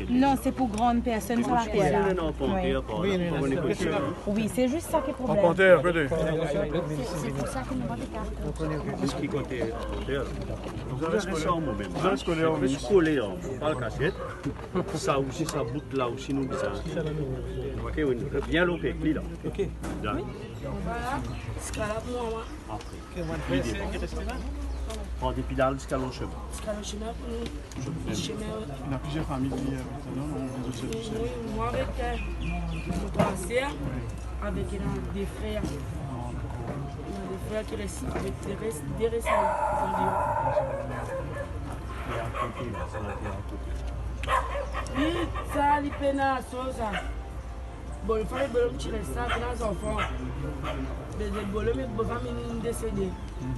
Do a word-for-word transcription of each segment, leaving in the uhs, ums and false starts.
Non, c'est pour grande personne, ça va faire là. Oui. Oui, c'est juste ça qui est problème. C'est, c'est pour ça que nous avons des cartes. Vous avez collé en même, hein. Vous avez collé en même. Pas le cachette. Sa osi, sa bout la osi, nou bizin. Ok, oui, bien longtemps, li la. Ok. Bien. Voilà. Apre. Ki vinn res la? Pran depi la ziska Losem. Ziska Losem, pou nou. Sime, wi. Ena plizier fami ki, euh, non, non, wi, mwa avek, euh, mo twa ser, avek ena de frer. Ena de frer ki res avek de res, de res an deor. E akote la, sa la, e akote. Li, sa, li pena so, sa. Bon, li fale bolom ti res sa, pena zanfan. Be, zot bolom, me bofa inn desede.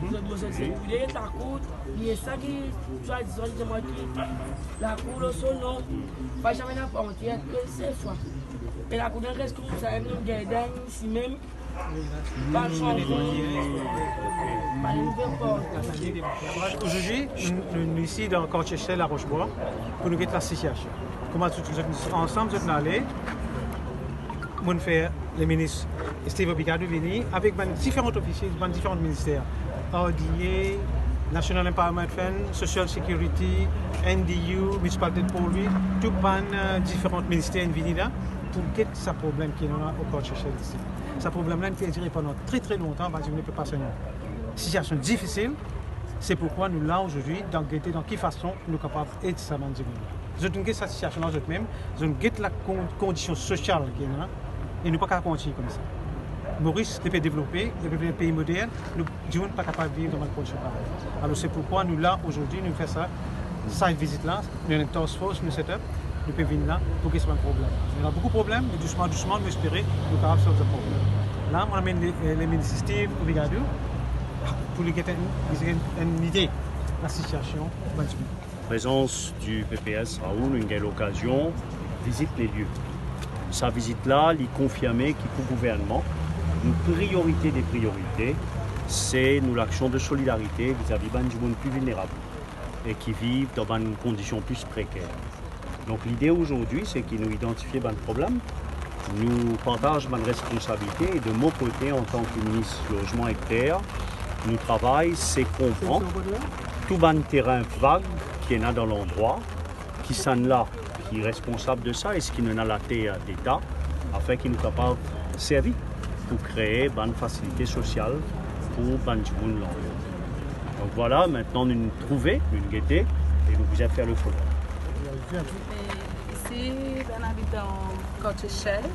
Zot bofa ti koule lakour, li esa ki swadizan dir mwa ki lakour lor so nom. Pa zame ena parti, ena sel fwa. E lakour ena res koumsa, enn nom gagn isi mem. Pa sanze. Pa nouvel port. Azordi, nou, nou, nou isi dan kartie Shell a Roche Bois pou nou get lasitiasion. Kouma tou, tou, ansam, zot inn ale, mo'nn fer le minis Steve Obigadou vini avek bann diferan ofisie, bann diferan minister, R D A, National Empowerment Fund, Social Security, N D U, Municipalite de Port-Louis, tou bann, euh, diferan minister inn vini la pou get sa problem ki ena o kartie Shell isi. Sa problem la inn perdire pandan tre, tre lontan, bann dimoun pe pas enn sitiasion difisil. Se pourkwa nou la azordi, dan gete dan ki fason nou kapav ed sa bann dimoun la. Zot inn get sa sitiasion la zot mem, zot inn get la kon-, kondision sosial ki ena, e nou pa kapav kontign koumsa. Moris, li pe devlope, li pe vinn pei modern, nou dimoun pa kapav viv dan bann kondision parey. Alor, se pourkwa nou la azordi, nou fer sa, sa vizit la, nou ena enn task force, nou set up, nou pe vinn la pou get sa bann problem. Ena boukou problem, me dousman, dousman, nou espere nou kapav solve sa problem. La, mo amenn le, le minis Steve Obigadou pou li get enn, enn, enn lide lasitiasion bann dimoun. Prezans di P P S Raoul, nou gagn lokazion vizit le lie. Sa vizit la, li konfirme ki pou gouvernman, nou priorite de priorite, se nou laksion de solidarite vizavi bann dimoun pli vilnerab e ki viv dan bann kondision pli preker. Donk, lide azordi, se ki nou idantifie bann problem, nou partaz bann responsabilite, e de mo kote, antan ki minis lozman ek ter, nou travay, se konpran tou bann terin vag ki ena dan landrwa, kisannla ki responsab de sa, eski nou ena later deta, afin ki nou kapav servi pou kree bann fasilite sosial pou bann dimoun landrwa. Donk vwala, aster nou trouve, nou gete, e nou bizin fer le follow. Isi, bann abitan kartie Shell.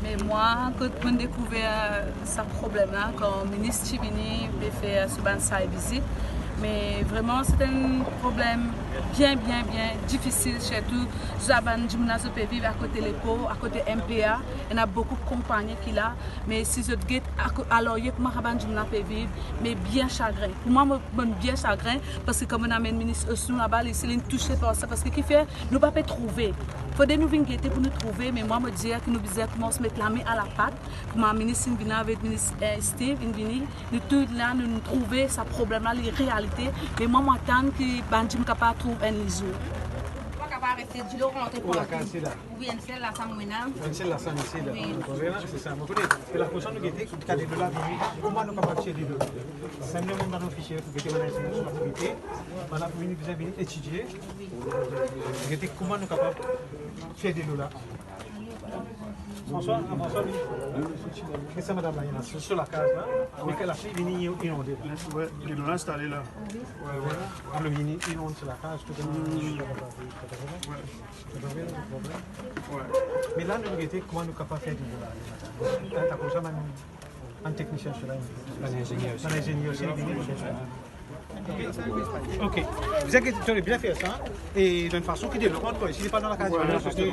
Me mwa, kot mo'nn dekouver sa problem la, kan minis ti vini, pe fer so bann site visit. Me vreman, se enn problem bien, bien, bien difisil, sirtou sa bann dimoun la zot pe viv akote lepor, akote M P A, ena boukou konpagni ki la. Me si zot get ako-, alarye kouma sa bann dimoun la pe viv, me bien sagrin. Pou mwa, mo, mo bien sagrin, parski kan mo'nn amenn minis Osnou laba, li, li touse par sa, parski kifer nou pa pe trouve. Fode nou vinn gete pou nou trouve, me mwa, mo dir ki nou bizin koumans met lame a lapat, kouma minis inn vinn avek minis, eh, Steve, inn vini, nou tou la, nou, nou trouve sa problem la, li realite, me mwa, mo atann ki bann dimoun kapav trouv enn lizour. Pa kapav reste dilo rantre partou. Ou bien enn sel lasam mo ena. Enn sel lasam isi la. Wi. Ou konpran, se sa. Mo kone, se laprosien nou gete, ki kantite delo la vini, kouma nou kapav tir delo la. Sa nou mem bann ofisie pou gete bann insidan sou laktivite, bann la pou vini, bizin vini etidie. Wi. Gete kouma nou kapav fer delo la. François, ah, François, wi. Get sa madam la, ena, se sou lakaz la. Wi. Wi, ke lapli vini inonde la. Wi, delo la instale la. Wi, wi. Alor, vini inonde sou lakaz, tou. Wi. Wi. Wi. Me la, nou gete kouma nou kapav fer delo la. Ena koumsa bann, bann teknisien, sela, bann inzenier osi. Bann inzenier osi, vini. Ok. Bizin gete, bizin fer sa, e dan enn fason ki delo rant, koi. Si li pa dan lakaz, parski li, li,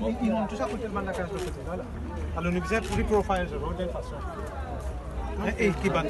li inonde tou sa kote, bann lakaz de kote la, la. Alor, nou bizin pou li profile sa, dan enn fason. E, e ki bann